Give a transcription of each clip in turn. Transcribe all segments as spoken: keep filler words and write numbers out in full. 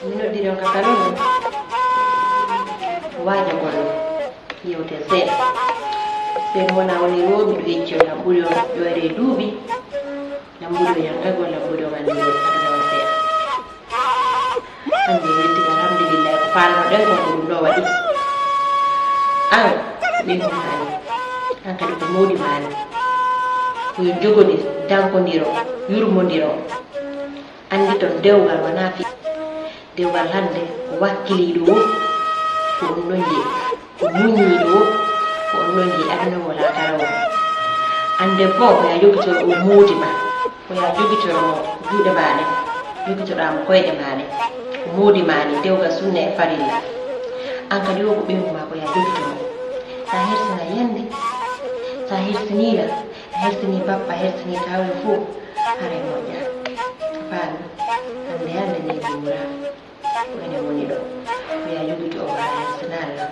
Mi noddiri on ka kala on waajagol yewtere seeɗa. Seen wona woni wo miɗo yecci on lambuɗi on ƴoyre e duuɓi, lambuɗi on yanngagol, lambuɗi on anndi aduna on seeɗa. Hannde weltike, alhamdulillahi, ko faalnoɗen kon ko ɗum ɗo waɗi. An, ɓeyngu maani, an kadi ko moodi maani. Ko yo jogodir, dankondiro, yurmondiro. Annditon dewgal wonaa fi. Dewgal hannde ko wakkiliiɗo wo, ko on non jeyi. Ko muññiiɗo wo, ko on non jeyi aduna wo laakara wo. An debbo, ko yaa jogitoro o moodi ma, ko yaa jogitoro mo juuɗe maa ɗen, jogitoɗaa mo koyɗe maa ɗen. Ko moodi maa ni, dewgal sunna e farilla. An kadi wo ko ɓeyngu maa, ko yaa jogitoro mo. Sa hersinay yande, sa hersinii lan, a hersinii bappa, a hersinii taawel fof, haray moƴƴa. A faami? Hannde hannde ni ɗum wura. Ko enen woni ɗo. Ko yaa yogiti o haa hersinaa lan.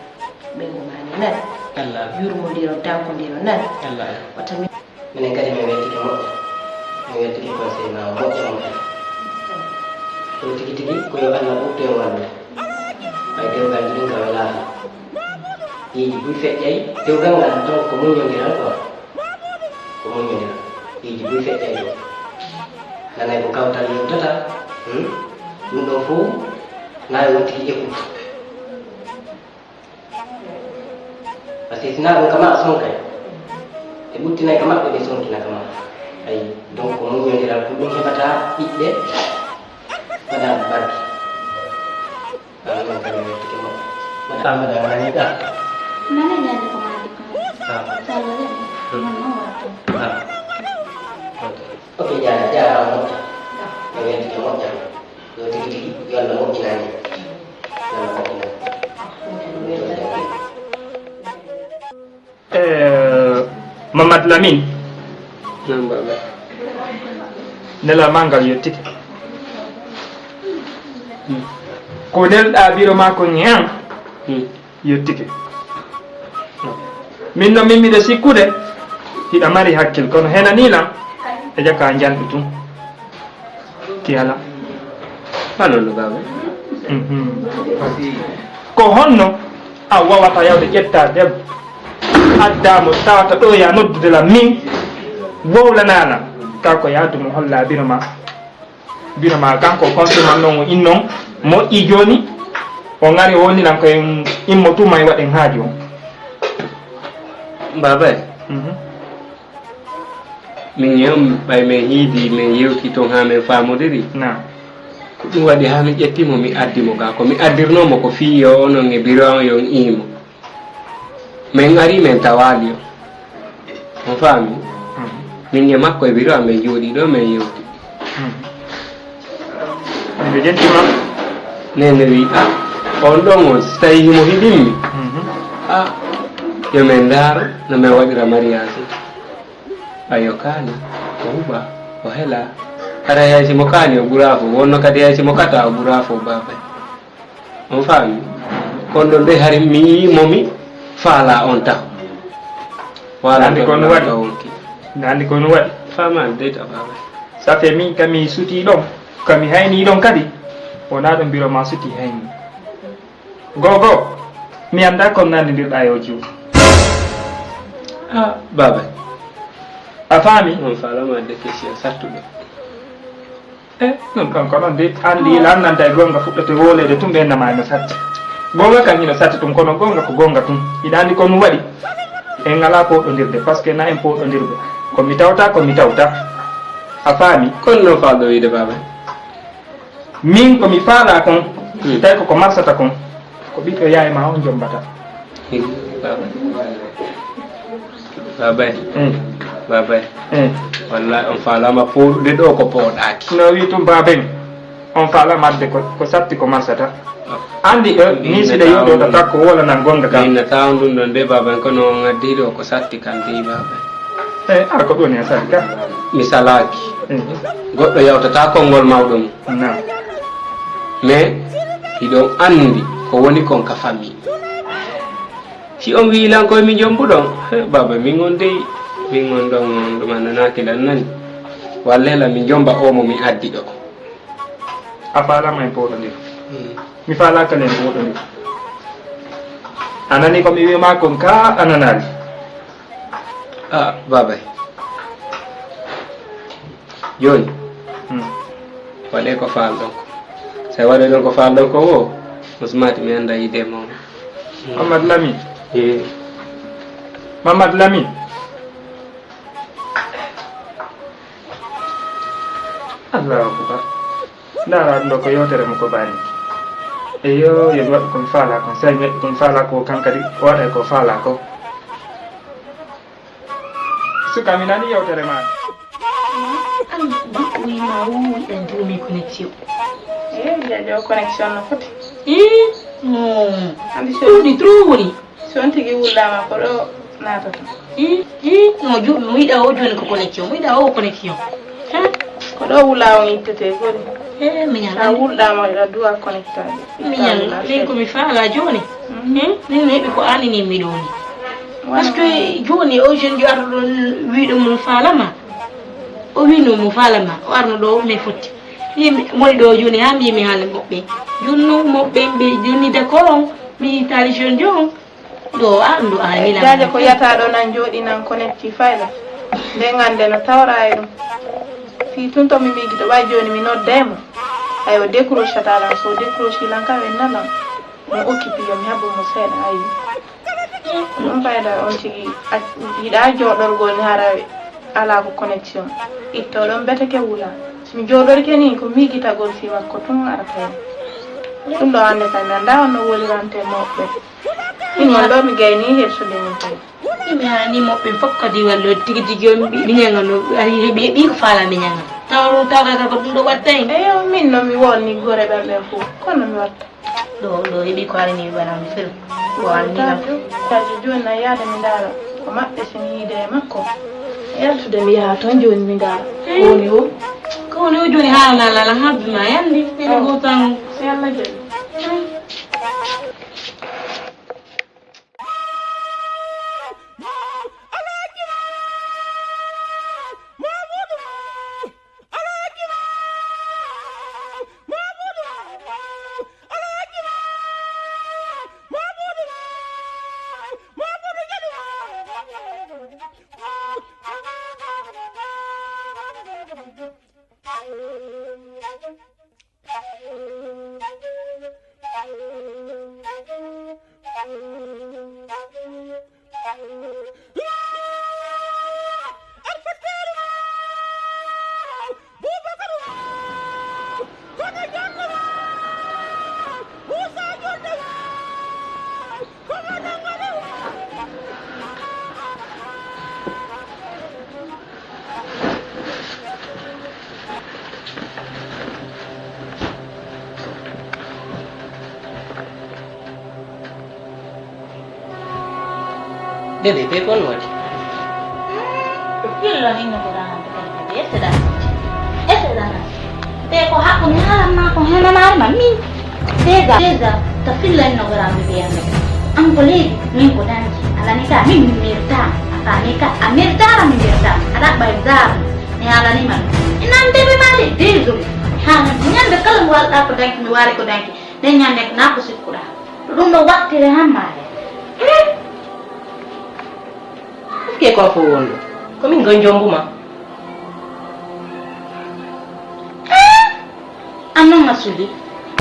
Ɓeyngu maa ni nan. Allah. Yurmondiro, dankondiro nan. Allah. Wata mi- Minen kadi min weltike moƴƴa. Min weltike conseil maa o moƴƴa moƴƴa. Ɗum tigi tigi ko yo Allah ɓurtu en wallude. Ɓay dewgal ɗin ka welaaka. Piiji buy feƴƴay, dewgal ngal tan ko muññondiral quoi. Ko muññondiral. Piiji buy feƴƴay ɗo. Nanay ko kawtal yewtata, hmm? Ɗum ɗon fof, na e wontiki écoute. Parce que si na ɗum kama a sonkay. Ɓe ɓuttinay ka maɓɓe, ɓe sonkina kama. Ayi, donc ko muññondiral, ko ɗum heɓata ɓiɓɓe, waɗa barke. Ah, non, kadi mi weltike moƴƴa. Mbaɗa, mbaɗa, mbaɗa, mbaɗa. Nana ñande ko maa dikko. Ah. Sallo de. Hmm. Non, non, waɗa. Ah. Ok. Ok, jaara-, jaaraama moƴƴa. Mi weltike moƴƴa. Yo tigi tigi, yo Allah moƴƴinani. Yo Allah moƴƴinani. Eh, Mamad Lamin. Naam, baaba. Nelal maa ngal yottike. Hmm. Ko nelɗaa biro maa ko ñeeŋ. Hmm. Yottike. Min no min miɗo sikkude hiɗa mari hakkil, kono henanii lan e jaka njanɗi tun. Ki ala. Alon no baaba. Mhm. Ko honno a wawata yawde ƴetta debbo, addaa mo, tawata ɗo ya noddude lan min, wowlanaa lan, ka ko yaadu mo hollaa biro ma, biro ma kanko, o konsuman non, o innon, moƴƴi jooni, o ngari, o woni lan koye immo tuma e waɗen haaju on. Baaba e. Mhm. Min e on, ɓay min hiidi, min yewti ton haa min faamodiri. Naam. Ko ɗum waɗi haa mi ƴetti mo, mi addi mo gaa. Ko mi addirnoo mo ko fii yo onon e biro on, yo on iimo. Min ari, min tawaali on. On faami? Mhm. Min e makko e biro am, min jooɗii ɗo, min yewti. Mhm. Min ɓe jenti ma. Nene wi, "Ah, on ɗon on, si tawii himo hiɗimmi, mhm, ah, yo min ndaaro no min waɗira mariyaasi." Ayo, kaani, o huɓa, o hela. Hara hay si mo kaani o ɓuraa fof, wonno kadi hay si mo kata o ɓuraa fof, baaba. On faami? Kono ɗon de hari mi yii mo mi faalaa on taho. Wala. Nandi ko no waɗi. Nandi ko no waɗi. Fama deta baba. Ça fait min kami suti ɗon, kami hayni ɗon kadi. Wona ɗon biro ma suti hayni. Gogo, mi anndaa ko nannindirɗaa e o jiwo. Ah, baaba. A faami? On faalama adde question sattuɗo. Eh, ɗum ɗon ko noon de, anndi lannanta e goonga fuɗɗete wooleede tun ɓe nama no satti. Goonga kan hino satti tun, kono goonga ko goonga tun. Hiɗa anndi ko ɗum waɗi? En ngalaa pooɗondirde, parce que na en pooɗondirɓe. Ko mi tawta, ko mi tawta. A faami? Kono noon faalɗo wiide baaba. Min ko mi faalaa kon, hmm, si tawi ko ko marsata kon, ko ɓiɗɗo yaay ma on jombata. Baabay. Hmm. Baabay. Hmm. Wallahi on faalaama pooɗude ɗo ko pooɗaaki. No wi tun baaben, on faalaama adde ko, ko satti ko marsata. Ah. Anndi, eh, ni si ɗe yewtota takko wala nan gonga ka. Min na tawa ɗum ɗon de baaben, kono on addi ɗo ko satti kan de baaben. Eh, a ko ɗum e satti ka. Mi salaaki. Hmm. Goɗɗo yawtata konngol mawɗo mum. Naam. Mais hiɗon anndi ko woni kon ka famille. Si on wi'i lan koye mi jombuɗon, he, baaba, min on dey, min on ɗon, on ɗum annanaaki lan nani. Walle lan min jomba oo mo min addi ɗo. A faalaama en pooɗondir. Hmm. Mi faalaaka len pooɗondir. A nani ko mi wi'i maa kon kaa a nanaali? Ah, baabay. Jooni, hmm, waɗee ko faalɗon ko. So a waɗii ɗon ko faalɗon ko woo, musmaati mi anndaa yiɗde e mawɗo. Mamad Lamin. Eh. Mamad Lamin. Allahu akbar. Ndaara ɗum ɗo ko yewtere mo ko bani. Eyo, yo mi waɗu ko mi faalaa kon. So mi waɗi ko mi faalaa ko, kan kadi o waɗay ko faalaa ko. Suka, mi nani yewtere ma. An ba wima wuwi en joomi connexion. Eh, jajo connexion no foti. Eh, no. Andi so ɗuuɗi trop woni. So on tigi wullaama ko ɗo naatata. Eh, eh, no jo-, mo yiɗa o jooni ko connexion, mo yiɗa o connexion. Hum? Ko ɗo wula on ittete koni. Eh, mi ñaŋ. Sa wulɗaama a duwa connectaade. Mi ñaŋ, min ko mi faala jooni. Mhm. Hmm? Min mi heɓi ko anini mi ɗo ni. Parce que jooni o jeune jo arɗo ɗon wiɗo mum faalama. O wino mum faalama. O arno ɗo ne fotti. Yimɓe moni ɗo jooni haa mbimi haala moɓɓe. Jooni no moɓɓe ɓe jooni d'accord on. Mi taali jeune jo on. Ɗo an ɗo an ila. Jaaja ko yata ɗo nan jooɗi nan connecti fayda. Nde ngande no tawra e ɗum. Si tun to mi migi to ɓay jooni mi nodday mo. Ayo décrochata lan, so décrochi lan kam en nanan. Mo occupé yo mi habbo mo seeɗa, ayi. Ko ɗum fayda on tigi ac-, yiɗa jooɗorgol ni hara alaa ko connexion. Itto ɗon beteke wula. So mi jooɗorke ni ko miigitagol fii makko tun arata hen. Ɗum ɗo annde kam mi anndaa on no wolirante moɓɓe. Min won ɗo mi gayni hersude min kadi. Mi haani moɓɓe fof kadi wallo tigi tigi on mi, mi ñaŋa no ari heɓi, heɓi ko faala mi ñaŋa. Tawa ɗum tawa kaka ko ɗum ɗo watta hen. Eyo, min no mi wolni gore ɓen ɓen fof. Kono mi watta. Ɗo, ɗo heɓi ko arini mi bana mi fir. Ko arini kam. Tajo, tajo jooni na yaada mi ndaara. Ko maɓɓe so mi yiide e makko. Yaltude mi yaha toon jooni mi ndaara. Ko woni o? Ko woni o jooni haala na lala habbi ma yandi. Ene go tan. Si Allah jaɓi. Bébé, be kon waɗi? Illa hinno ko ɗan hande kadi kadi, ese ɗan hande. Ese ɗan hande. Te ko haqqo mi haalan ma ko heno maari ma min. Déjà, déjà, ka filla en no goraami ɓe yande. An ko leydi, min ko danji. Alani ka min mi mirta. A Ani ka a mirtaama, mi mirtaama, a ɗaɓɓay daama. Mi haalaniima ɗum. Mi nande ɓe maali, désolé. Mi haalani mo ñande kala mi waalɗa ko danki, mi waali ko danki. Nden ñande ko naa ko sikkuɗaa. Ko ɗum ɗo waɗtire hammaade. Eh? Est-ce que ko fof won ɗo? Ko min goni jombu ma. Eh? An noon a suli.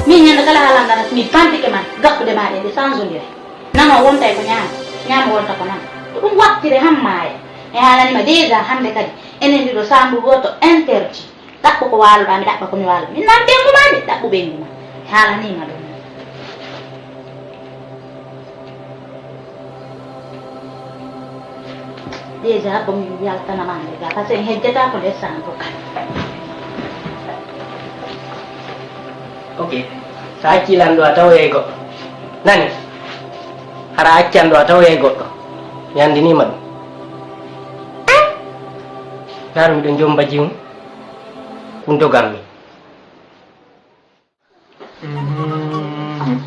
Min ñande kala haalanda mi bantike ma, gakkude ma ɗe, ɗe sanzondire. Nano wontay ko ñaama, ñaama wonta ko nano. Ko ɗum waɗtire hammaaya. Mi haalaniima déjà hannde kadi, enen ɗiɗo saambu gooto interdit. Ɗaɓɓu ko waaloɗaa, mi ɗaɓɓa ko mi waalo. Min naan ɓeyngu maa de, ɗaɓɓu ɓeyngu maa. Mi haalaniima ɗum. Déjà ko mi yaltana ma nde ga, parce que en hejjata ko décembre. Ok. So a accii lan ɗo a tawoyay goɗɗo. Nani? Hara a accan ɗo a tawoyay goɗɗo. Mi anndiniima ɗum. Naaru miɗo jomba jiwum. Ɗum dogammi. Mhm.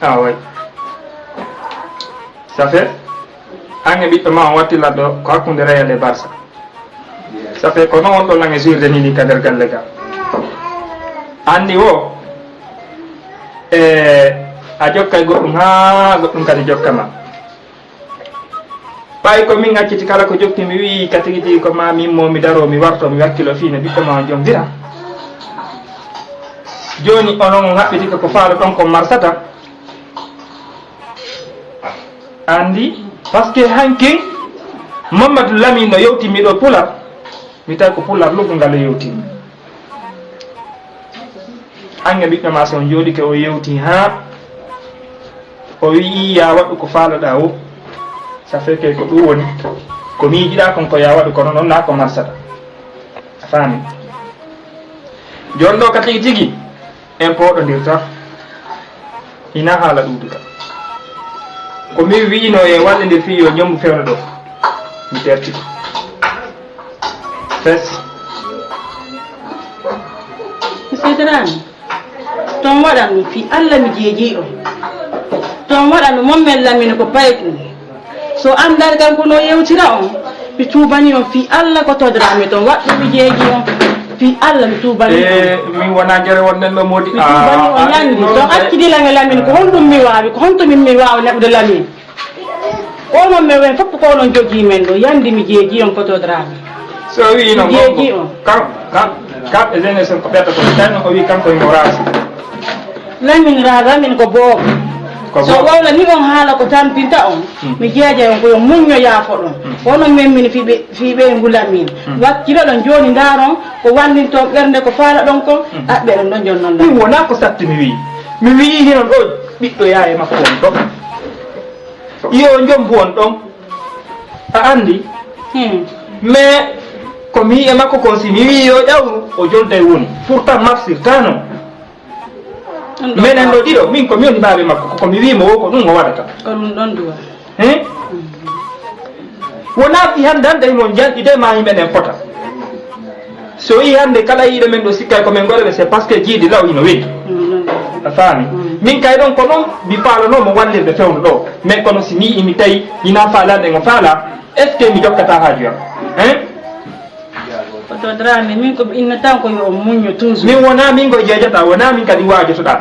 Ah, oui. Ça fait? An e ɓiɗɗo ma on watti laddo ko hakkunde Real e Barça. Ça fait ko non on ɗo lange sirde nini ka nder galle ga. Anndi wo, e, a jokkay goɗɗum haa goɗɗum kadi jokkama. Ɓay ko min acciti kala ko jokki, mi wi'i ka tigi tigi ko ma min mo mi daro, mi warto, mi wakkilo fii no ɓiɗɗo ma on jom bira. Jooni onon on haɓɓiti ko, ko faalo ɗon ko marsata. Anndi, parce que hankin Mamadou Lamine no yewti mi ɗo pular, mi tawi ko pular luggu ngal o yewti mi. An e ɓiɗɗo ma, so on jooɗike, o yewti haa o wi'i, "Ya waɗu ko faaloɗaa wo." Ça fait que ko ɗum woni ko miijiɗaa kon, ko ya waɗu, kono noon naa ko marsata. A faami? Jooni ɗo ka tigi tigi, en pooɗondirta. Ina haala ɗuuduka. Ko min wi'ino e wallindir fii yo ñombu fewno ɗo. Mi terti. Fes. Mi seetanani. To on waɗan ɗum fii Alla mi jeejii on. To on waɗan ɗum mon men Lamine ko payɗum. So anndani kan ko no yewtira on, mi tuubanii on fii Alla ko todiraami ton. Waɗ ɗum mi jeejii on fii Alla, mi tuubanii on. Eh, min wonaa jere won nen ɗo moodi. Mi tuubanii on. Ah, yanndi. To accidi lan e Lamine, ko honɗum mi waawi? Ko honto min mi waawa neɗɗude Lamine? Ko onon men wen fof ko onon jogii men ɗo. Yanndi mi jeejii on ko todiraami. So o wi'i noon, mi jeejii on. Kam, kam, kam e jeunesse ko ɓetta ko. Tawi noon o wi'i kanko e mo raasi. Lamin ra-, Lamin ko boobo. Ko boobo. So wowla ni on haala ko tampinta on, hmm, mi jeeja on ko yo muñño yaafo ɗon. Hmm. Kono men min fii ɓe, fii ɓe ngu Lamin. Hmm. Wakkilo ɗon jooni ndaaron ko wallinton ɓernde ko faala ɗon kon, hmm, aɓɓe ɗon ɗon jonnon ɗon. Ɗum wonaa ko satti mi wi'i. Mi wi'i hinon ɗo ɓiɗɗo yaye makko on ɗo. Yo jombu on ɗon. A anndi? Hmm. Mais ko mi wi'i e makko kon si mi wi'i yo ƴawru, o jolday woni. Pourtant marsirta non. Ɗum ɗon menen ɗo ɗiɗo, min ko mi woni baabe makko, ko mi wi'i mo wo ko ɗum o waɗata. Ko ɗum ɗon duwa. Hein? Wonaa fi hannde hannde himo janɗi de ma yimɓe nen fota. So yi hannde kala yiɗo men ɗo sikkay ko men gore ɓe, c'est parce que jiidi law hino weji. Mm, ɗum ɗon. A faami? Mm. Min kay ɗon ko non mi faalano mo wallirde fewndo ɗo. Mais kono si ni imi tawi ina faalande ngo faala, est-ce que mi jokkata haaju am? Hein? Ko to Dramé, min ko mi inna tan ko yo on muñño toujours. Min wonaa min ko jeejata, wonaa min kadi waajotoɗaa.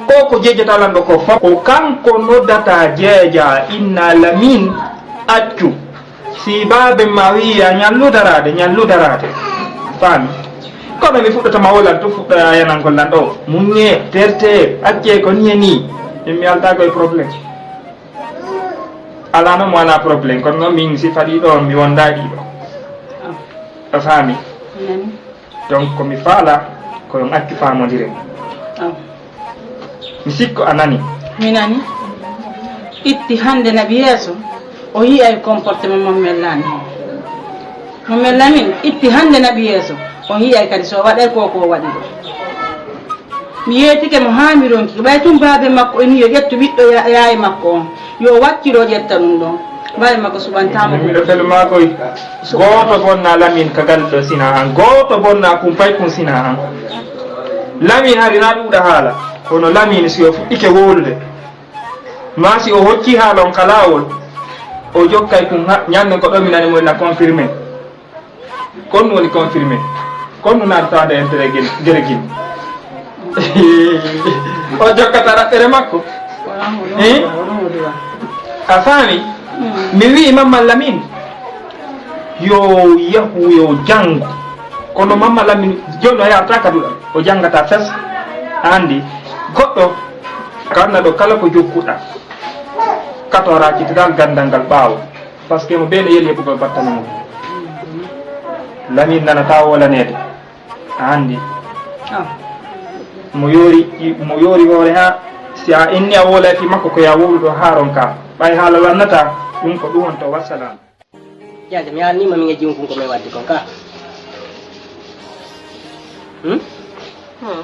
Ko ko jeejata lanɗo ko fof, ko kanko noddata jeeja, inna Lamin, accu. Si baaben ma wi'i ya ñallu daraade, ñallu daraade. Faami? Kono mi fuɗɗata ma wolal to fuɗɗa yanangol lanɗo. Muññe, terte, acce ko ni e ni. Min mi altaa ko e problème. Alaa noon mo alaa problème, kono noon min si faɗi ɗo mi wondaa ɗiɗo. A faami? Nani. Donc ko mi faala ko on accu faamondiren. Aw. Mi sikko a nani. Mi nani. Itti hannde naɓi yeeso, o yi'ay comportement mon men laani. Mo men lamin, itti hannde naɓi yeeso, on yi'ay kadi so o waɗay ko ko o waɗi ɗo. Mi yeetike mo haa mi ronki, ɓay tun baabe makko en yo ƴettu ɓiɗɗo ya-, yaaye makko on. Yo wakkilo ƴetta ɗum ɗon. Baabe makko suɓantaama. Min miɗo felu maa koy. Gooto bonna Lamin ka galle ɗo sina an. Gooto bonna Kumpay kun sina an. Lamin hari na ɗuuɗa haala. Kono Lamin si o fuɗɗike wowlude, maa si o hocci haala on ka laawol, O jokkay kun ha ñande ko ɗo mi nani mo na confirmé. Kon woni confirmé. Kon no naata tawande intérêt gel gere gel. O jokkata raɓɓere makko. Eh? A faami? Mi wi'i Mamman Lamin yo yahu yo janngu. Kono Mamman Lamin jooni o yahata ka duɗal. O janngata fes. A anndi goɗɗo kanna ɗo kala ko jokkuɗa. Katoraa citiral ganndal ngal ɓaawo. Parce que mo bee no yeli heɓugol battane mum. Lamin nanata wolaneede. A anndi. Mo yoori, mo yoori hoore haa si a inni a wolay fii makko ko yaa wowluɗo haa ronka. Ɓay haala lannata ɗum ko ɗum wonto. Wassalam. Jaaja, mi haalnii ma min e jiwnkun ko min waddi kon ka. Hmm? Hmm.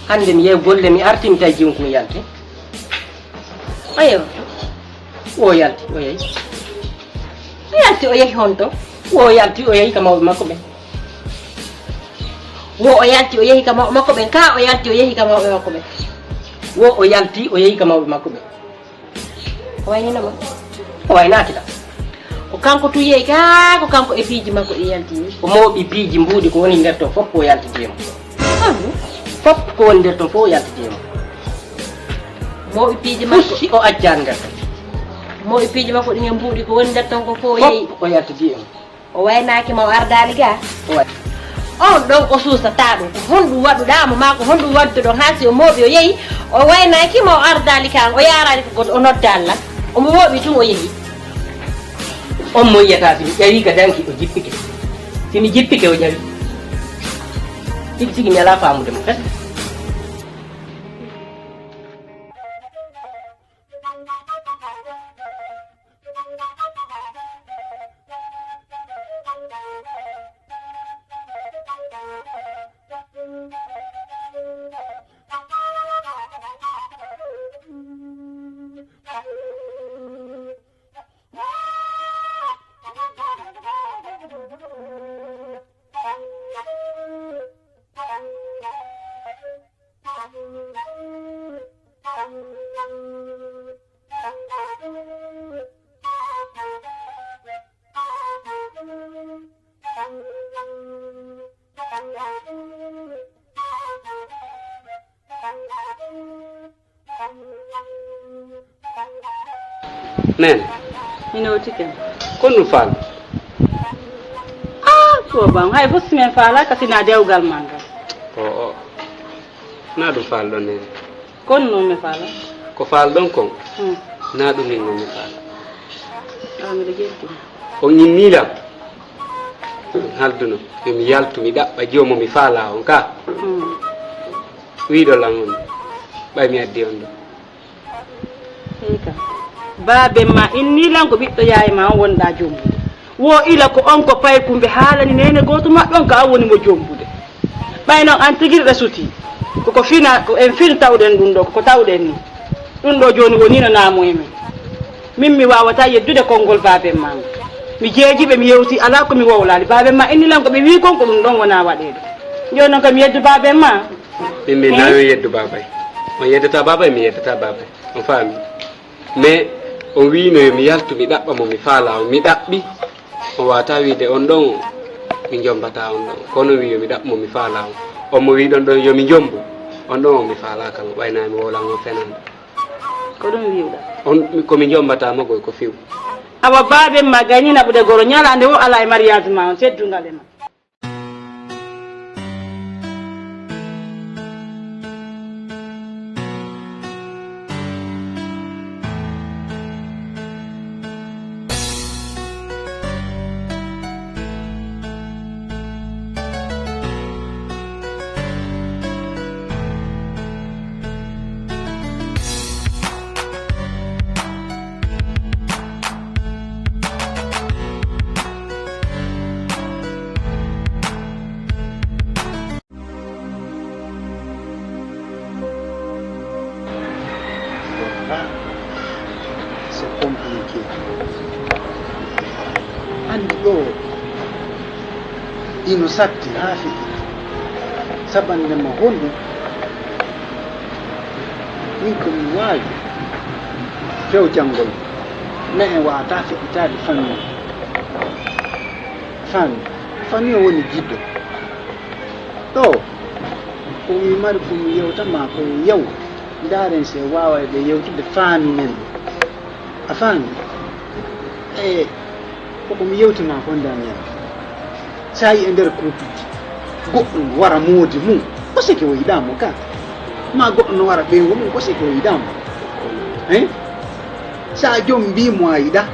Hannde mi yehi golle, mi artii, mi tawi jiwnkun yalti. Ayo. Wo yalti, o yehi. O yalti, o yehi honto? Wo yalti, o yehi ka mawɓe makko ɓen. Wo o yalti, o yehi ka mawɓe makko ɓen. Ka o yalti, o yehi ka mawɓe makko ɓen. Wo o yalti, o yehi ka mawɓe makko ɓen. O waynino ma? O waynaaki la. Ko kanko tun yehi ka, ko kanko e piiji makko ɗi yalti ni. O mooɓi piiji mbuuɗi ko woni nder ton fof ko yalti jeemo. Ahu. Fof ko woni nder ton fof o yalti jeemo. Mooɓi piiji makko. Fusi o accaani nder ton. Mooɓi piiji makko ɗin e mbuuɗi ko woni nder ton ko fof o yehi. Fof o yalti jeemo. O waynaaki ma, o ardaali ga? O way- On ɗon o suusataa ɗum. Ko honɗum waɗuɗaa mo, maa ko honɗum waɗduɗon haa si o mooɓi o yehi? O waynaaki ma, o ardaali ka, o yaaraali ko goɗɗo, o noddaali lan. Omo mooɓi tun o yehi. On mo yi'ata si mi ƴawii ka danki o jippike. Si mi jippike o ƴawi. Tigi tigi mi alaa faamude mo kadi. Nene. Ina o tiken. Ko nu faal? Ah, ko bam. Hay fof si men faala kasi na dewgal man ngal. O, o. Na ɗum faal ɗon nene. Kon non mi faala. Ko faal ɗon kon? Hmm. Na ɗum min non mi faala. Ah, miɗo ƴetti. On inni lam. Halduno. Yo mi yaltu mi ɗaɓɓa joom mo mi faala on ka. Hmm. Wiiɗo lan on. Ɓay mi addi on ɗo. Heyka. Baaben ma inni lan ko ɓiɗɗo yaay ma on wonɗaa jombude. Wo ila ko on ko paykumɓe haalani neene gooto maɓɓe on ka an woni mo jombude. Ɓay non an tigi ɗa suti. Koko fina, ko en fini tawɗen ɗum ɗo, ko tawɗen ni. Ɗum ɗo jooni woni no naamu e men. Min mi waawataa yeddude konngol baaben ma ngon. Mi jeeji ɓe, mi yewti, alaa ko mi wowlaali. Baaben ma inni lan ko ɓe wii kon ko ɗum ɗon wonaa waɗeede. Jooni non kam mi yeddu baaben ma. Min mi naawi yeddu baabay. On yeddata baabay, mi yeddata baabay. On faami? Mais on wiino yo mi yaltu mi ɗaɓɓa mo mi faala on. Mi ɗaɓɓi. On waata wiide on ɗon mi jombata on ɗon. Kono wi yo mi ɗaɓɓa mo mi faala on. On mo wiiɗon ɗon yo mi jombu. On ɗon on mi faalaaka mo. Ɓay naa mi wowlan on fenan. Ko ɗum wiwɗa? On ko mi jombata mo koy ko fiw. Awa baaben ma gayni naɓude goro ñalaande wo alaa e mariage ma on teddungal e ma. C'est compliqué. Anndi ɗo ino satti haa fiti. Saɓannde ma honɗum? Min ko mi waawi few janngol. Mais en waawata feƴƴitaade famille. Famille. Famille o woni jiɗɗo. Ɗo, ko mi mari ko mi yewta ma ko e yew. Ndaaren si en waaway ɓe yewtude famille men. A faami? E, koko mi yewti ma ko ndaan ñande. Sa yi e nder couple ji, goɗɗo no wara moodi mum, ko seke o yiɗaa mo ka? Ma goɗɗo no wara ɓeyngu mum, ko seke o yiɗaa mo? Hein? Sa joom mbii mo a yiɗaa,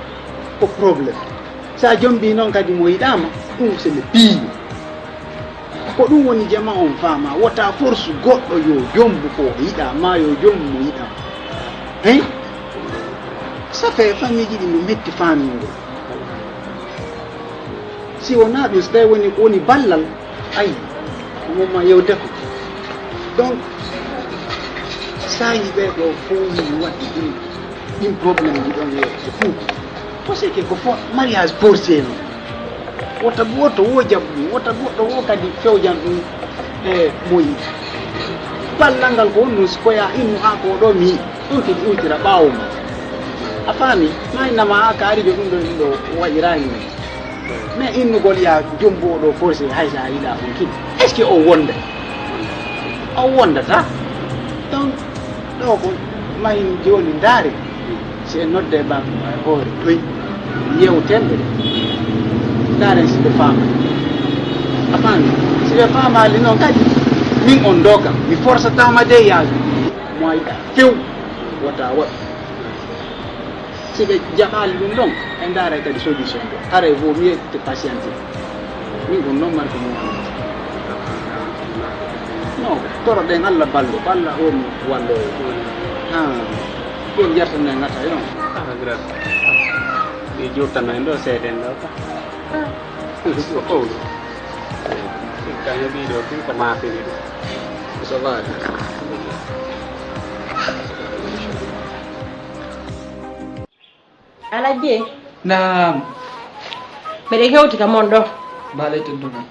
ko problème. Sa joom mbii noon kadi mo yiɗaa ma, ɗum c'est le pire. Ko ɗum woni jama on faama, wota force goɗɗo yo jombu ko o yiɗaa, ma yo jombu mo yiɗaa. Hein? Ça fait famille ji ɗi no metti faamingol. Si wonaa ɗum, so tawi woni, woni ballal, ayi, ko mum ma yewde ko. Donc, saayi ɓe ɗo fof min waɗi ɗum, ɗin problème ji ɗon e e Fuuta. Ko seke ko fo-, mariage forcé non. Wota gooto wo jaɓu ɗum, wota goɗɗo wo kadi fewjan ɗum e mo yiɗi. Ballal ngal ko honno si ko ya innu haa ko ɗo mi yiɗi, ɗum kadi iwtira ɓaawo mum. A faami? Ma innama a kaarijo ɗum ɗo, ɗum ɗo waɗiraani min. Mais innugol ya jombo ɗo forcé hay sa yiɗa on kin. Est-ce que o wonda? O wondata. Donc, ɗo ko mahin jooni ndaare. Si en nodde baaba ma e hoore toy, yewten ɓe. Ndaaren si ɓe faama. A faami? Si ɓe faamaali noon kadi, min on dooka. Mi forsatama de yaade. Mo a yiɗa few, wota waɗu. Si ɓe jaɓaali ɗum ɗon, en ndaaray kadi solution ɗo. Haray vaut mieux de patienter. Min ɗum noon mari ko min wonata. Non, toroɗen Allah ballo, ko Allah on wallo. Ha, ɗum jartana en ngata, non. Ah, grave. Mi jurtano en ɗo, seeden ɗo ka. Ah, ko fowɗo. Kañum ɓii ɗo tun ko maafiri ɗum. Ça va. Alhaji. Naam. Mbeɗa hewti ka mon ɗo. Mbaale teddude.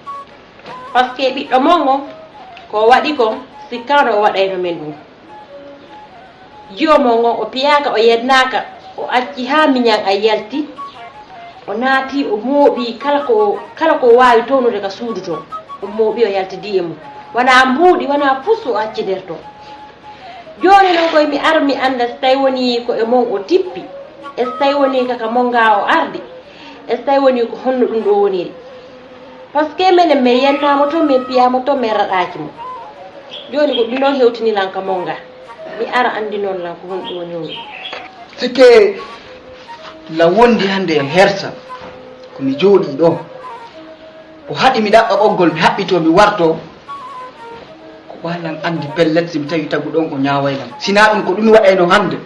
Parce que ɓiɗɗo mon on, ko waɗi kon, sikkaano o waɗayno men ɗum. Jiwo mon on, o piyaaka, o yennaaka, o acci haa miñan ay yalti. O naati, o mooɓi kala ko, kala ko o waawi townude ka suudu to. O mooɓi, o yaltidi e mum. Wonaa mbuuɗi, wonaa pusu o acci nder to. Jooni noon koye mi ara mi annda so tawi wonii ko e mon o tippi, e so tawi wonii kaka mon ngaa o ardi, e so tawi wonii ko honno ɗum ɗo woniri. Parce que menen min yennaama toon, min piyaama toon, min raɗaaki mo. Jooni ko ɗum ɗon hewtini lan ka mon ngaa. Mi ara anndi noon lan ko honɗum woni woni. Sikke la wondi hannde e hersa, ko mi jooɗii ɗo. O haɗi mi ɗaɓɓa ɓoggol, mi haɓɓitoo, mi wartoo. Ko waalan anndi pellet si mi tawi tagu ɗon o ñaaway lan. Sinaa ɗum ko ɗum mi waɗayno hannde.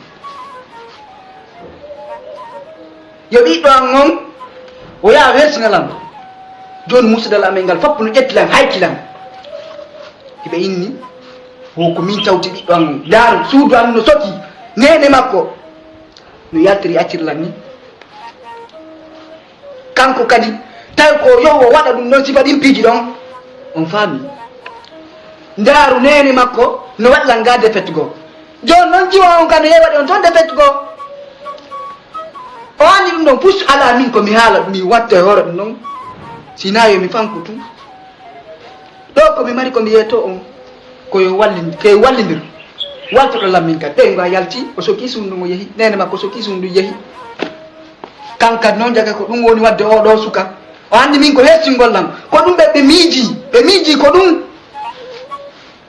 Yo ɓiɗɗo an on, o yaha wersina lan. Jooni musidal amen ngal fof no ƴetti lan, hayki lan. Hiɓe inni, wo ko min tawti ɓiɗɗo an on. Ndaaru, suudu an no soki, neene makko no yaltiri accir lan ni. Kanko kadi, tawi ko yo o waɗa ɗum ɗon sifa ɗin piiji ɗon. On faami? Ndaaru neene makko no waɗi lan ngaa defet goo. Jooni noon jiwo on ka no yeewaɗi on toon defet goo. O anndi ɗum ɗon pus alaa min ko mi haala ɗum, mi watta e hoore ɗum ɗon. Sinaa yo mi fanku tun. Ɗo ko mi mari ko mi yeeto on, ko yo wallin-, ko yo wallindir. Waltoɗo lan min kadi. Ɓeyngu a yalti, o soki suudu ndu o yehi. Neene makko soki suudu ndu yehi. Kanko kadi noon jaga ko ɗum woni waɗde oo ɗoo suka. O anndi min ko hestingol lan. Ko ɗum ɓe, ɓe miiji, ɓe miiji ko ɗum.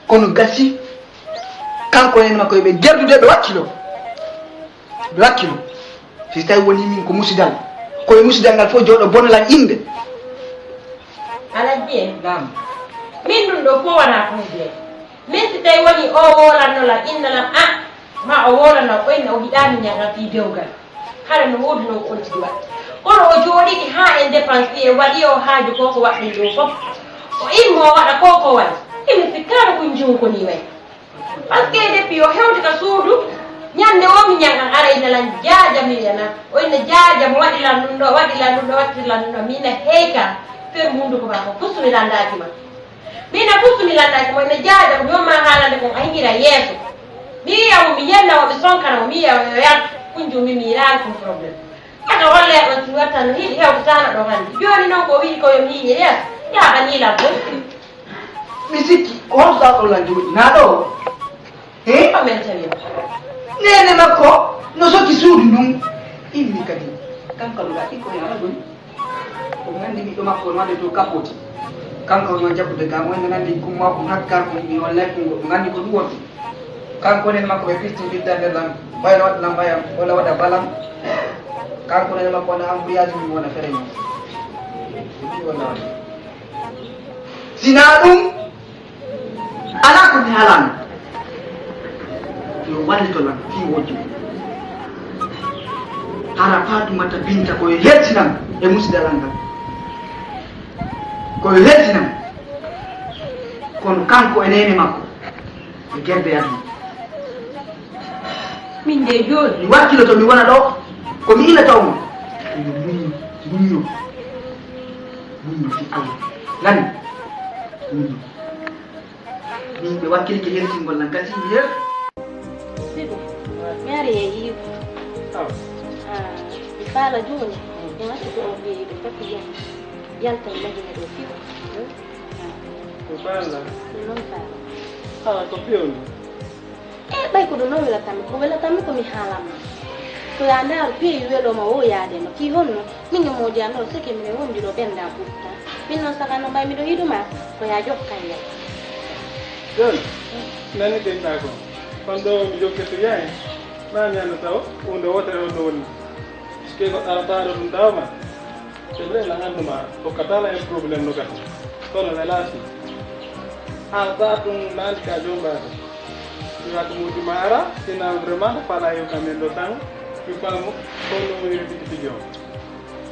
Kono gasi, kanko en makko ɓe gerdude ɓe wakkilo. Ɓe wakkilo. Si tawi woni min ko musidal, ko e musidal ngal fof jooɗo bonolan innde. Alhaji en. Naam. Min ɗum ɗo fof wonaa problème. Min si tawi woni o woolanno lan, inna lan, a, ma o woolanno, o inna o yiɗaani ñaga fii dewgal. Hara no woodunoo ko on tigi waɗi. Kono o jooɗiɗi haa en dépense ɗi en waɗi o haaju ko ko waɗɗen ɗo fof. O immoo waɗa ko ko waɗi. Emi sikkaano ko njunkoni way. Parce que depuis o hewti ka suudu, ñande o mi ñaŋan ara ina lan jaaja mi wiyana. O ina jaaja mo waɗi lan ɗum ɗo, waɗi lan ɗum ɗo, waɗi lan ɗum ɗo. Mi ina heyka, fermu hunduko maako, pustu mi landaaki ma. Min a pustu mi landaaki mo, ina jaaja ko mi on ma haalande kon a higira yeeso. Mi wiya mo, mi yenna mo, mi sonkana mo, mi wiya o yo yaltu. Kun joomi mi yiraani kun problème. Aka walle on si watta no hiɗi hewtataano ɗo hannde. Jooni noon ko wi'i ko yo mi yiye yeeso. Yaa ka nii lan boy. Mi sikki ko holto ɗo lan jooɗi naa ɗo. He? Ko men tawi. Neene makko no sokki suudu ndun. Immi kadi. Kanko ɗo ɗaɗi ko e ala goni. Ko nganndi ɓiɗɗo makko no waɗde dow kapoti. Kanko no jaɓude gam wonde nganndi kumma ko hakkar ko mi on lekkungo. Nganndi ko ɗum wonde. Kanko nen makko ɓe firti bidda nder lan. Bayla waɗa lan bayam. Wala waɗa balam. Kanko nen makko wona embouteillage mum wona fere mum. Wala waɗa. Sinaa ɗum, alaa ko mi haalano. Yo wallito lan fii wojju. Hara Faatumata Binta ko yo hersinam e musidal ngal. Ko yo hersinam. Kono kanko e neene makko e gerbe aduna. Min de jooni mi wakkiloto mi wona ɗo ko mi ila taw mo. Yo muñño, muñño, muñño fi Allah. Nani? Muñño. Min ɓe wakkilike hertingol lan gasi mi her. Sidu, mi ari e yiigo. Ah, mi faala jooni. Mi watti ko on ɓeyi ɗo foti yen. Yalta e Madina ɗo fiw. Ko faala? Ko non faala. Ah, ko fewni. E ɓay ko ɗum non welatammi, ko welatammi ko mi haalanma. Ko ya ndaaru piyeyi weloma o yaade no ki honno? Min e moodi an ɗo seke mine wondi ɗo ɓenda ɓutta. Min noon sakanno mbay miɗo yiɗuma ko ya jokkan yal. Joni, nani denɗa ko on ɗo mi jokkirta yaye. Ma mi annda taw hunde wotere on ɗo woni. Ke ko arata ɗo ɗum tawma. C'est vrai, na annduma hokkatala en problème no gasa. Kono welaasi. An sa ɗum naandi ka jombaade. Iwa ɗum wujuma ara, sina vraiment no fala yo kamen ɗo tan. Mi faamu kono woni tigi tigi on.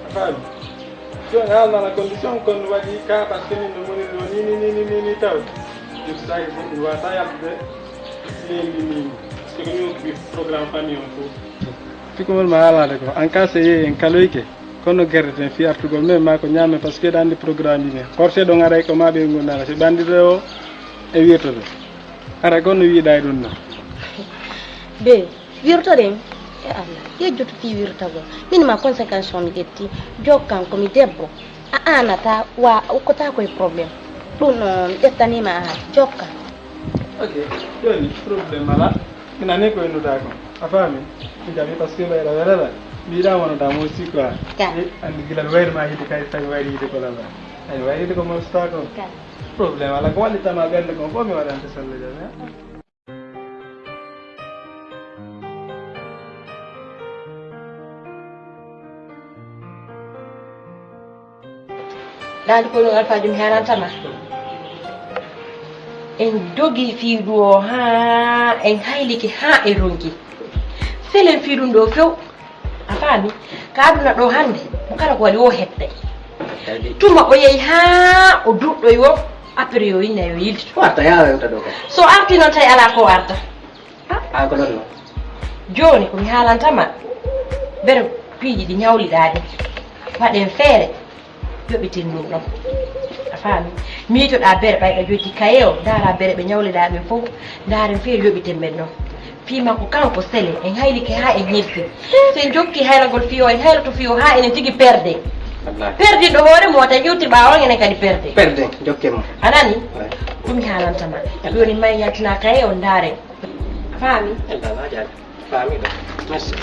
A faami? Joni haalnana condition kon waɗi ka parce que min no moni ɗo ni ni ni ni ni taw. Ɗum sahi ɗum ɗum wata yaltude. Leydi ni. Parce que ko mi hokki programme famille on fof. Fikumol ma haalade ko en cas so yeeyi en kaloyke. Kono gerte ten fii artugol men ma ko ñaamen parce que eɗa anndi programme ji men korse ɗon aray ko ma ɓe ngondara si ɓe anndi ɗo e wirtoto. Ara kono wiiɗa e ɗum no. Be wirtoɗen. E Allah yejjoto fii wirtagol. Min ma conséquence on mi ƴetti. Jokkan ko mi debbo. A anata wa ukkota koye problème. Ɗum no mi ƴettanima a jokkan. Ok. Joni problème ala. Ina ni ko innuda kon. A faami? Mi jaɓi parce que ɓeyɗa welala. Mbiɗa wonata mo aussi quoi. Ka. Eh, anndi gila mi wayri ma hide kay tawi wayri hide ko lala. Ay wayri hide ko mosta kon. Ka. Problème ala ko wallittama ɓernde kon fof mi waɗante solle jam. Daali ko ɗum alfaaji mi haalantama. En dogi fii ɗo haa en haylike haa en ronki. Selen fii ɗum ɗo few. A faami? Ka aduna ɗo hannde, mo kala ko waɗi o heɓɓe. Tuma o yehi haa o duɗɗoyi o, après yo inna yo yiltito. Warta yaa wewta ɗo kay. So arti noon tawi alaa ko arta. Ah, ko ɗon non. Jooni ko mi haalantama, bere piiji ɗi ñawliɗaa ɗi, waɗen feere, yoɓiten ɗum ɗon. A faami? Miitoɗaa bere ɓayɗa jojji kaye o, ndaara bere ɓe ñawliɗaa ɓe fof, ndaaren feere yoɓiten ɓen ɗon. Fii makko kanko sele, en haylike haa en hersi. So en jokki haylagol fii o, en hayloto fii o haa enen tigi perde. Wallaahi. Perdiɗo hoore mum wata hewtir ɓaawo on enen kadi perde. Perde, jokke mo. A nani? Waay. Ɗum mi haalantama. Jooni may yaltinaa kaye o ndaaren. A faami? Ella ma jaabi. Faami ɗo. Merci.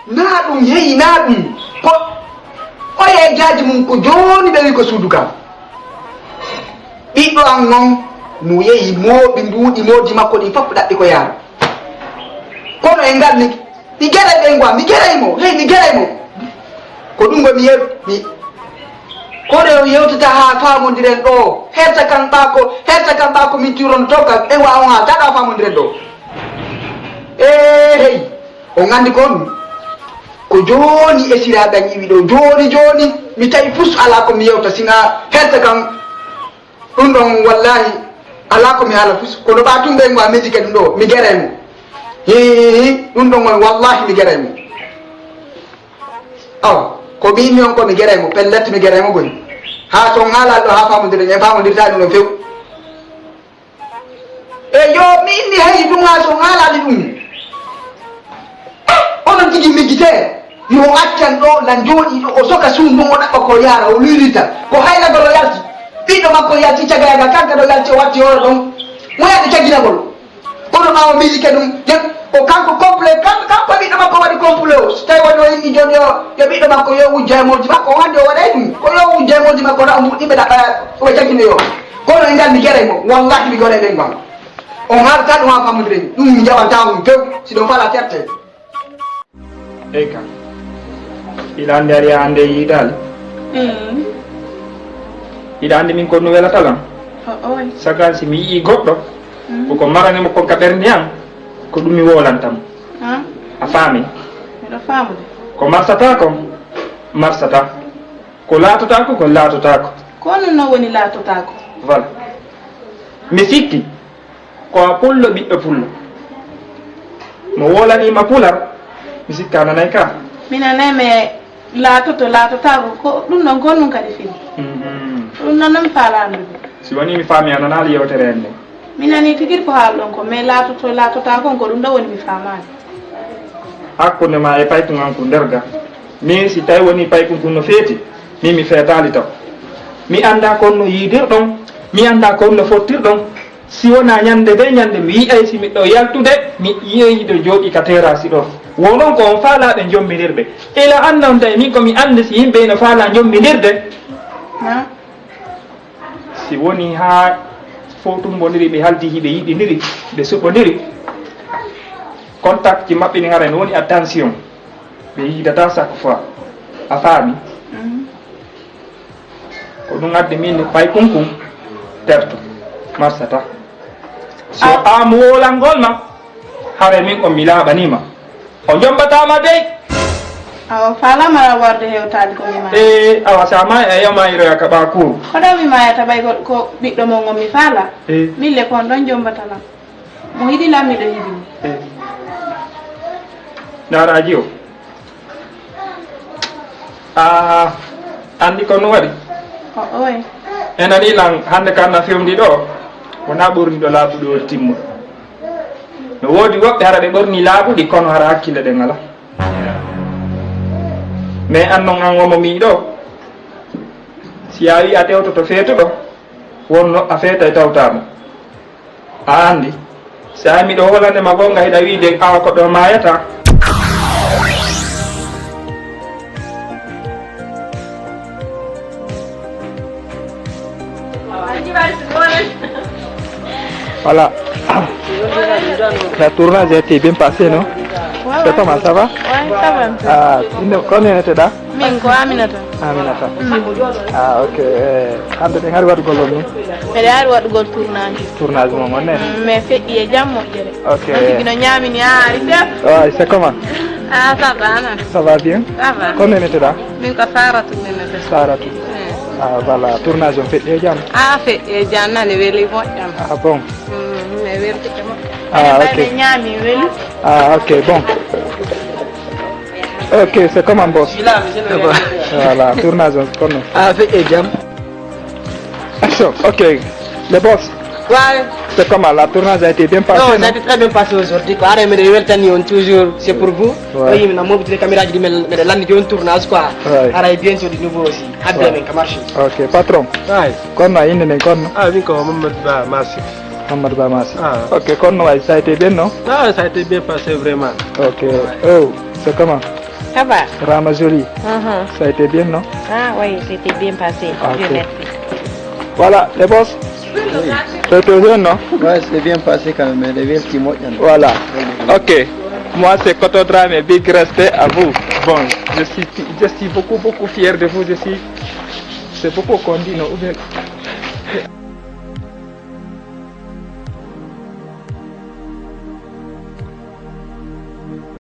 Naa ɗum heyi, naa ɗum. Ko oye jaaji mum ko jooni ɓe wi ko suudu kam. Ɓiɗɗo am noon no yehi mooɓi mbuuɗi moodi makko ɗi fof ɗaɓɓi ko yaara. Kono e ngal mi, mi geray ɓe ngwa, mi geray mo, hey, mi geray mo. Ko ɗum ngo mi yew-, mi, kono yewtata haa faamondiren ɗo, herta kan ɓaako, herta kan ɓaako min tironto ka, e wa on haa taɗa faamondiren ɗo. Ee, hey, on nganndi ko ɗum. Ko jooni e siraaɓe an iwi ɗo, jooni, jooni, mi tawi pus alaa ko mi yewta, sina herta kan. Ɗum ɗon, wallaahi, alaa ko mi haala fus. Kono ɓa tum ɓe ngo a mejike ɗum ɗo, mi geray mo. Hi, hi, hi, ɗum ɗon woni, wallaahi, mi geray mo. Awa, ko mi inni on ko mi geray mo, pellet mi geray mo goni. Haa so on haalaali ɗo, haa faamondiren, en faamondirtaa ɗum ɗon few. E yo mi inni hay ɗum, haa so on haalaali ɗum. Onon tigi miijitee, yo o accan ɗo, na jooɗii ɗo, o soka suudu ndun, o ɗaɓɓa ko yaara, o luylita. Ko haylagol o yalti. Ɓiɗɗo makko yalti cagayaagal, kanka ɗo yalti, o watti hoore ɗon. Mo yaade caginagol. Kono ɓaawo miijike ɗum, ƴeew, o kanko complet, kan-, kanko ɓiɗɗo makko waɗi complet o. So tawi woni o inni jooni yo, yo ɓiɗɗo makko yo wujja e mooji makko, o hannde o waɗay ɗum. Ko yo wujja e mooji makko, na o mbuɗɗi ɓe ɗaɓɓa, o ɓe cagine yo. Kono en nganndi gere mo, wallahi mi gone ɓen gwan. On haalta ɗum haa famodire, ɗum mi jaɓanta on few, si ɗon fala ferte. Eyi ka. Hiɗa anndi ari a annde yiidaali? Mm. Hiɗa anndi min ko ɗum welata lan? O, oy. Sagal si mi yii goɗɗo, mm, ko ko marani mo kon ka ɓernde an, ko ɗum mi wolanta mo. Ah. A faami? Miɗo faamude. Ko marsata kon, marsata. Ko laatotaako, ko laatotaako. Ko honno non woni laatotaako? Voilà. Mi sikki ko a pullo, ɓiɗɗo pullo. Mo wolaniima pular, mi sikka a nanay ka. Mi nanay, mais laatoto, laatotaako, ko ɗum ɗon ko honɗum kadi fini? Mhm. Ɗum non non mi faalaa anndude. Si wonii mi faami a nanaali yewtere en nden. Mi nanii tigi ko haalɗon ko, mais laatoto, laatotaako on ko ɗum ɗon woni mi faamaali. Hakkunde ma e paykun an kun nder ga. Min si tawi wonii paykun kun no feeti, min mi feetaali taw. Mi anndaa ko honno yiidirɗon, mi anndaa ko honno fottirɗon. Si wonaa ɲannde bee ɲannde mi yi'ay si miɗo yaltude, mi yi'ay hiɗo jooɗii ka teeraasi ɗoo. Wo non ko on faalaa ɓe jommbindirɓe. Ila anndon tawi min ko mi anndi si yimɓe hino faalaa jommbindirde. Na? Si woni haa footumbondiri, ɓe haldi hiɓe yiɗindiri, ɓe suɓondiri, contact ji maɓɓe ɗin hara no woni attention, ɓe yiidataa chaque fois. A faami? Mhm. Ko ɗum addi min paykun kun terto, marsata. So a mo wolangol ma, hare min on mi laaɓanii ma. O jombataa ma dey. Awa, faalaama warde hewtaade ko mi maa. Ee, awa, so a maaya, a yama iroya ka ɓaakuuru. Ko ɗo mi maayata ɓay ko, ko ɓiɗɗo mon on mi faala? Ee. Min le ko on ɗon jombata lan. Mo hiɗi lan, miɗo hiɗi mo. Ee. Ndaaraaji o. A anndi ko no waɗi? O, oy. E nani lan hannde kan na fewndi ɗo, wonaa ɓorniɗo laaɓuɗo timmuɗo. No woodi woɓɓe hara ɓe ɓornii laaɓuɗi, kono hara hakkille ɗen alaa. Mais an non an womo miiɗo, si a wi'i a tewtoto feetuɗo, wonno a feetay tawtaama. A anndi, si a miɗo holande ma goonga, hiɗa wi'ude awa ko ɗo maayata. Voilà. La tournage a été bien passé, non? Ouais, c'est ouais. Comment, ça va? Ouais, ça va un peu. Ah, inde, ko on innete ɗa? Min ko Aminata. Aminata. Mm. Ah, ok. Eh, hannde ɗen ari waɗugol on ni? Miɗo ari waɗugol tournage. Tournage mon on ne? Mm, mais feƴƴi e jam moƴƴere. Ok. On tigi no ñaamini haa ari seeɗa. Ouais, c'est comment? Ah, ça va, non? Ça va bien? Ça va. Ko on innete ɗa? Min ko Saratu innete. Saratu. Mm. Ah, voilà. Tournage on feƴƴi e jam? Ah, feƴƴi e jam, nani weli moƴƴam. Ah, bon? Mm, mi weltike moƴƴam. Ah, ok. Ɓayde ñaami weli. Ah, ok, bon. Ok, c'est comment, boss? Voilà, tournage on, kono. Ah, feƴƴi e jam. Action, ok. Le boss. Ouais. C'est comment, la tournage a été bien passée, non? Non, ça a été très bien passé aujourd'hui, quoi. Ara miɗo weltani on toujours, c'est pour vous. Ouais. Oui, miɗo mobitire caméra ji ɗi, miɗo, miɗo lanndi jooni tournage, quoi. Ouais. Ara bientôt de nouveau aussi. Abbi amen ka marché. Ok, patron. Ouais. Kono a innde nden kono? Ah, min ko Mamadou Ba Massi. Mamadou Ba Massi. Ah. Ok, kono wayi, ça a été bien, non? Ah, ça a été bien passé, vraiment. Ok. Ouais. Oh, c'est comment? Ça va? Rama Jolie. Mhm. Ça a été bien, non? Ah, oui, c'était bien passé. Ok. Dieu merci. Voilà, les boss. Oui. C'était bien, non? Ouais, c'est bien passé quand même, mais les villes qui moƴƴan. Voilà. Ok. Moi, c'est Koto Dramé, big respect à vous. Bon, je suis, je suis beaucoup, beaucoup fier de vous. Je suis, c'est beaucoup qu'on dit, non? Ou bien